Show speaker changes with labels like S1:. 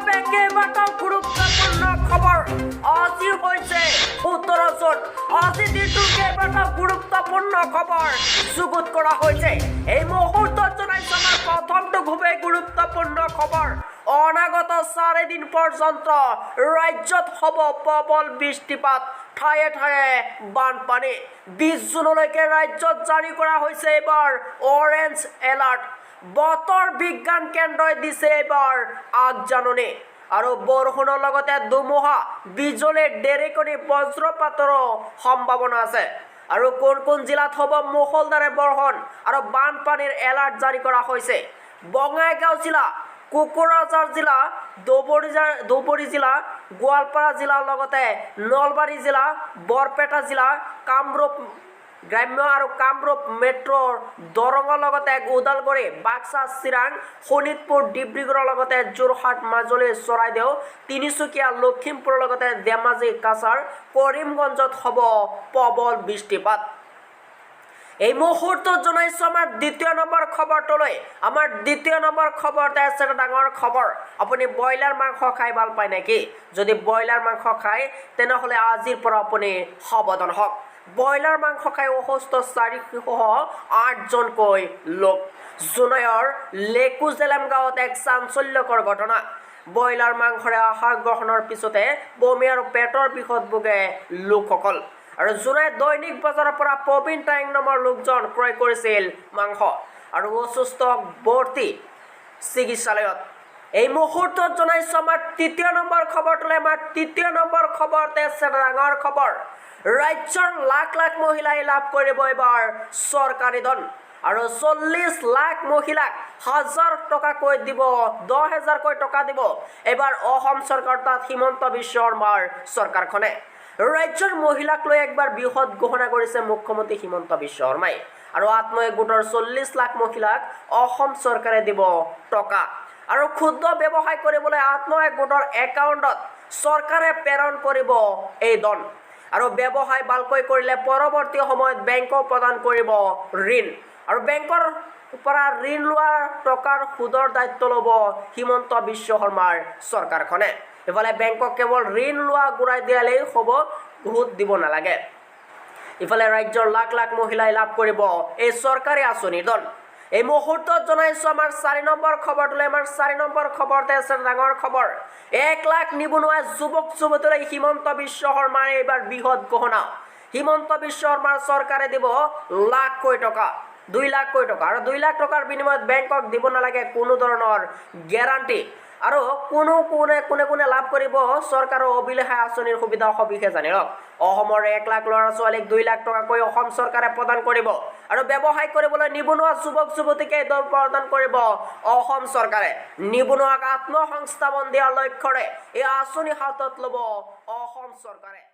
S1: বাবে কেইবাটাও গুৰুত্বপূৰ্ণ খবৰ। আজি হৈছে 17 জুন। আজি দিনটোৰ কেইবাটাও গুৰুত্বপূৰ্ণ খবৰ যুগুত কৰা হৈছে। এই মুহূৰ্তত জনাইছো আমাৰ প্ৰথমটো খুবেই গুৰুত্বপূৰ্ণ খবৰ। অনাগত 4 দিন পৰ্যন্ত ৰাজ্যত হ'ব প্ৰবল বৃষ্টিপাত, ঠায়ে ঠায়ে বানপানী। 20 জুনলৈকে ৰাজ্যত জাৰি কৰা হৈছে এইবাৰ অৰেঞ্জ এলাৰ্ট। বতৰ বিজ্ঞান কেন্দ্ৰই দিছে এইবাৰ আগজাননী। আৰু বৰষুণৰ লগতে ধুমুহা, বিজুলী, ঢেৰেকনি, বজ্ৰপাতৰো সম্ভাৱনা আছে। আৰু কোন কোন জিলাত হ'ব মুষলধাৰে বৰষুণ আৰু বানপানীৰ এলাৰ্ট জাৰি কৰা হৈছে? বঙাইগাঁও জিলা, কোকৰাঝাৰ জিলা, ধুবুৰী জিলা, গোৱালপাৰা জিলাৰ লগতে নলবাৰী জিলা, বৰপেটা জিলা, কামৰূপ গ্ৰাম্য আৰু কামৰূপ মেট্ৰ'ৰ দৰঙৰ লগতে ওদালগুৰি, বাক্সা, চিৰাং, শোণিতপুৰ, ডিব্ৰুগড়ৰ লগতে যোৰহাট, মাজুলী, চৰাইদেউ, তিনিচুকীয়া, লখিমপুৰৰ লগতে ধেমাজি, কাছাৰ, কৰিমগঞ্জত হ'ব প্ৰবল বৃষ্টিপাত। এই মুহূৰ্তত জনাইছো আমাৰ দ্বিতীয় নম্বৰ খবৰটোলৈ। আমাৰ দ্বিতীয় নম্বৰ খবৰতে আছে এটা ডাঙৰ খবৰ। আপুনি ব্ৰইলাৰ মাংস খাই ভাল পায় নেকি? যদি ব্ৰইলাৰ মাংস খায়, তেনেহ'লে আজিৰ পৰা আপুনি সাৱধান হওক। ব্ৰইলাৰ মাংস খাই অসুস্থ চাৰিসহ আঠজনকৈ লোক। জোনাইৰ লেকুজেলেম গাঁৱত এক চাঞ্চল্যকৰ ঘটনা। ব্ৰইলাৰ মাংসৰে আহাৰ গ্ৰহণৰ পিছতে বমি আৰু পেটৰ বিষত ভোগে লোকসকল। আৰু জোনাই দৈনিক বজাৰৰ পৰা প্ৰবীণ টাইং নামৰ লোকজন ক্ৰয় কৰিছিল মাংস আৰু অসুস্থ ভৰ্তি চিকিৎসালয়ত। এই মুহূৰ্তত জনাইছো আমাৰ তৃতীয় নম্বৰ খবৰটোলৈ। আমাৰ তৃতীয় নম্বৰ খবৰতে আছে এটা ডাঙৰ খবৰ। ৰাজ্যৰ লাখ লাখ মহিলাই লাভ কৰিব এইবাৰ চৰকাৰী ধন। আৰু 40 লাখ মহিলাক হাজাৰ টকাকৈ দিব, 10 হেজাৰকৈ টকা দিব এইবাৰ অসম চৰকাৰ, তাত হিমন্ত বিশ্ব শৰ্মাৰ চৰকাৰখনে। ৰাজ্যৰ মহিলাক লৈ একবাৰ বৃহৎ ঘোষণা কৰিছে মুখ্যমন্ত্ৰী হিমন্ত বিশ্ব শৰ্মাই। আৰু আত্মসহায়ক গোটৰ 40 লাখ মহিলাক অসম চৰকাৰে দিব টকা। আৰু ক্ষুদ্ৰ ব্যৱসায় কৰিবলৈ আত্মসহায়ক গোটৰ একাউণ্টত চৰকাৰে প্ৰেৰণ কৰিব এই ধন। আৰু ব্যৱসায় ভালকৈ কৰিলে পৰৱৰ্তী সময়ত বেংকেও প্ৰদান কৰিব ঋণ। আৰু বেংকৰ পৰা ঋণ লোৱাৰ টকাৰ সুদৰ দায়িত্ব ল'ব হিমন্ত বিশ্ব শৰ্মাৰ চৰকাৰখনে। ইফালে বেংকক কেৱল ঋণ লোৱা ঘূৰাই দিয়ালেই হ'ব, সুদ দিব নালাগে। ইফালে ৰাজ্যৰ লাখ লাখ মহিলাই লাভ কৰিব এই চৰকাৰী আঁচনিৰ ধন। এই মুহূৰ্তত জনাইছো আমাৰ 4 নম্বৰ খবৰটোলৈ। আমাৰ 4 নম্বৰ খবৰতে আছে ডাঙৰ খবৰ। 1 লাখ নিবনুৱা যুৱক যুৱতীলৈ হিমন্ত বিশ্ব শৰ্মাৰ এইবাৰ বৃহৎ ঘোষণা। হিমন্ত বিশ্ব শৰ্মাৰ চৰকাৰে দিব লাখকৈ টকা, 2 লাখকৈ টকা। আৰু 2 লাখ টকাৰ বিনিময়ত বেংকক দিব নালাগে কোনো ধৰণৰ গেৰাণ্টি। আৰু কোনো কোনে কোনে কোনে লাভ কৰিব চৰকাৰৰ অভিলাষী আঁচনিৰ সুবিধা, সবিশেষ জানি লওক। অসমৰ 1 লাখ ল'ৰা ছোৱালীক 2 লাখ টকাকৈ অসম চৰকাৰে প্ৰদান কৰিব। আৰু ব্যৱসায় কৰিবলৈ নিবনুৱা যুৱক যুৱতীকে এই ধন প্ৰদান কৰিব অসম চৰকাৰে। নিবনুৱাক আত্মসংস্থাপন দিয়াৰ লক্ষ্যৰে এই আঁচনি হাতত ল'ব অসম চৰকাৰে।